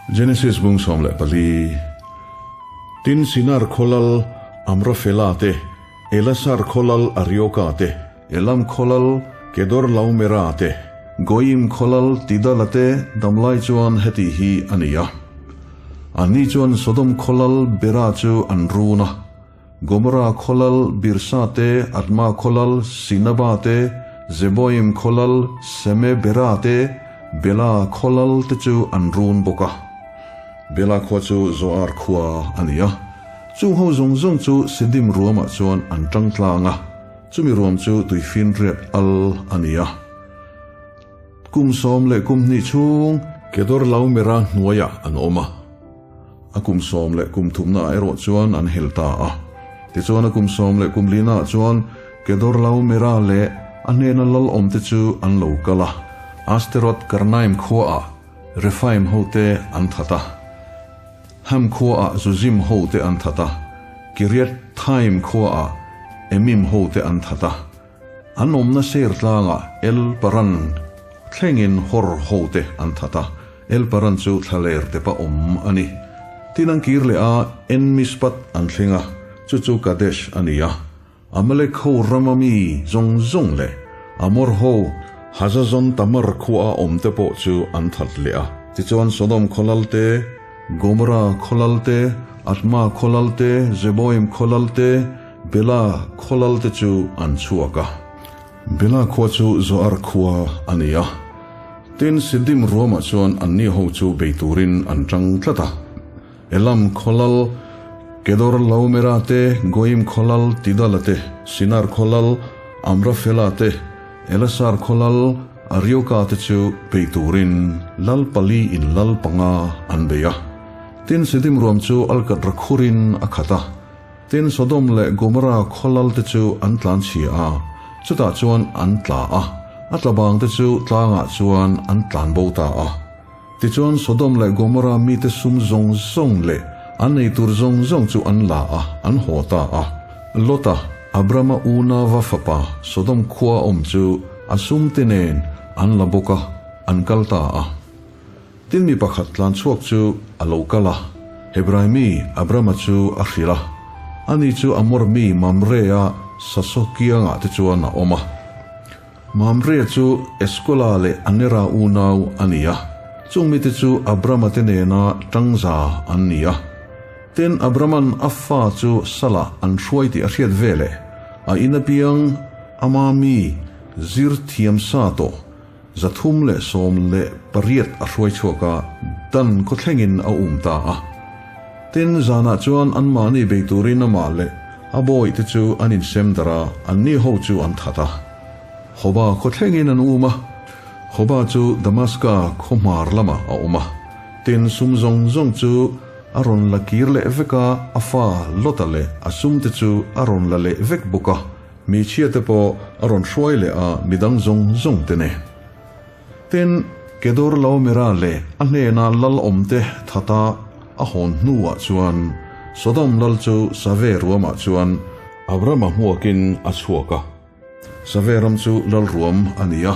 Genesis bung 14. Tin Sinar khawlal Amrafela te, Elasar khawlal Arioka te, Elam khawlal Kedorlaomera te, Goiim khawlal Tidala te damlai chuan heti hi a ni a. Anni chuan Sodom khawlal Bera chu an run a. Gomora khawlal Birsa te, Adma khawlal Sinaba te, Zeboim khawlal Semebera te, Bela khawlal te chu an run bawk a. Bela khua chu Zoar khua a ni a. Chung ho zawng zawng chu Sidim ruamah chuan an tang tlang a, chumi ruam chu tuifinriat al a ni a. Kum sawm leh kum hnih chhung Kedorlaomera hnuaiah an awm a. A kum sawm leh kum thumnaah erawh chuan an hel ta a. Tichuan a kum sawm leh kum linaah chuan Kedorlaomera leh a hnena lal awmte chu an lo kal a, Asteroth Karnaim khuaah Rephaim hote an that a, Ham khuaah Zuzim hote an that a, Kiriathaim khuaah Emim hote an that a. An awmna ser tlangah El Paran thlengin Hor hote an that a, El Paran chu thlaler tepa awm a ni. Tin an kir leh a, En Mishpat an thleng a, chu chu Kadesh a ni a. Amalek ho rama mi zawng zawng leh Amor ho Hazazon Tamar khuaa awmte pawh chu an that leh a. Tichuan Sodom khaw lal te, Gomora khaw lal te, Adma khaw lal te, Zeboim khaw lal te, Bela khaw lal te chu an chhuak a. Bela khua chu Zoar khua a ni a. Tin, Siddim ruamah chuan anni ho chu bei turin an tang tlat a. Elam khaw lal Kedorlaomera te, Goiim khaw lal Tidala te, Sinar khaw lal Amrafela te, Elasar khaw lal Arioka te chu bei turin lal pali in lal panga an bei a. Tin, Siddim ruam chu alkat rakhurin a khat a. Tin, Sodom leh Gomorra khaw lalte chu an tlan chhia a, chutah chuan an tla a, a tla bangte chu tlangah chuan an tlan bo ta a. Tichuan, Sodom leh Gomorra mite sum zawng zawng leh an ei tur zawng zawng chu an la a, an haw ta a. Lota, Abrama unauva fapa Sodom khua awm chu a sumte nen an la bawk a, an kal ta a. Tin mi pakhat tlan chhuak chu a lo kal a, Hebrai mi Abrama chu a hrilh a, ani chu Amor mi Mamre-a sasaw kiangah te chuan a awm a. Mamre chu Eskola leh Anera unau a ni a, chung mite chu Abrama te nena tangza an ni a. Tin Abraman a fa chu salah an hruai tih a hriat veleh a in apiang ama mi zir thiam sa tawh 318 a hruai chhuak a, dan khawthlengin a um ta a. Tin, zanah chuan anmahni bei turin amah leh a bawihte chu an insem darh a, anni ho chu an that a. Hoba khawthlengin an um a, Hoba chu Damaska khaw hmar lamah a awm a. Tin, sum zawng zawng chu a rawn la kir leh vek a, a fa Lota leh a sumte chu a rawn la leh vek bawk a. Hmeichhia te pawh a rawn hruai leh a midang zawng zawng te nen. Tin, Kedorlaomera leh a hnena lal awmte thata a hawn hnuah chuan Sodom lal chu Save ruamah chuan Abrama hmuakin a chhuak a. Save ram chu lal ruam a ni a.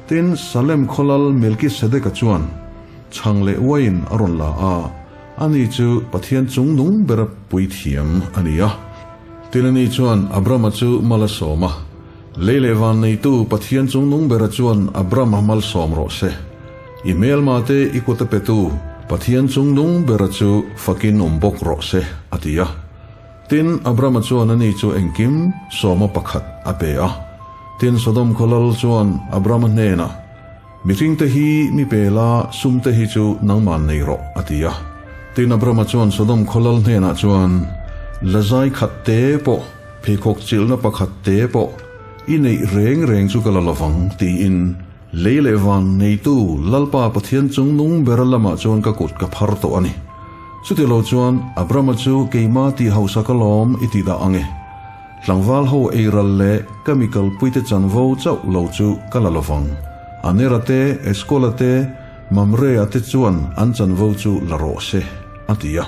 Tin, Salem khaw lal Melkisedeka chuan chhang leh uaiin a rawn la a, ani chu Pathian chungnung bera puithiam a ni a. Tilani chuan Abrama chu mal a sawm a, Lei leh van neitu Pathian chungnung bera chuan Abrama malsawm rawh se. I hmelma te i kut a petu Pathian chungnung bera chu fakin awm bawk rawh se, a ti a. Tin, Abrama chuan ani chu engkim sawma pakhat a pe a. Tin, Sodom khaw lal chuan Abrama hnenah, Mihringte hi mi pe la, sumte hi chu nangman nei rawh, a ti a. Tin, Abrama chuan Sodom khaw lal hnenah chuan, Lazai khat te pawh, pheikhawk chilhna pakhat te pawh i neih reng reng chu ka la lovang, tiin lei leh van neitu Lalpa Pathian chungnung bera lamah chuan ka kut ka phar tawh a ni. Chutilo chuan Abrama chu keima tih hausa ka lawm i ti dah ang e. Tlangval ho eiral leh ka mi kalpuite chanvo chauh lo chu ka la lovang. Anera te, Eskola te, Mamre-a te chuan an chanvo chu la rawh se, a ti a.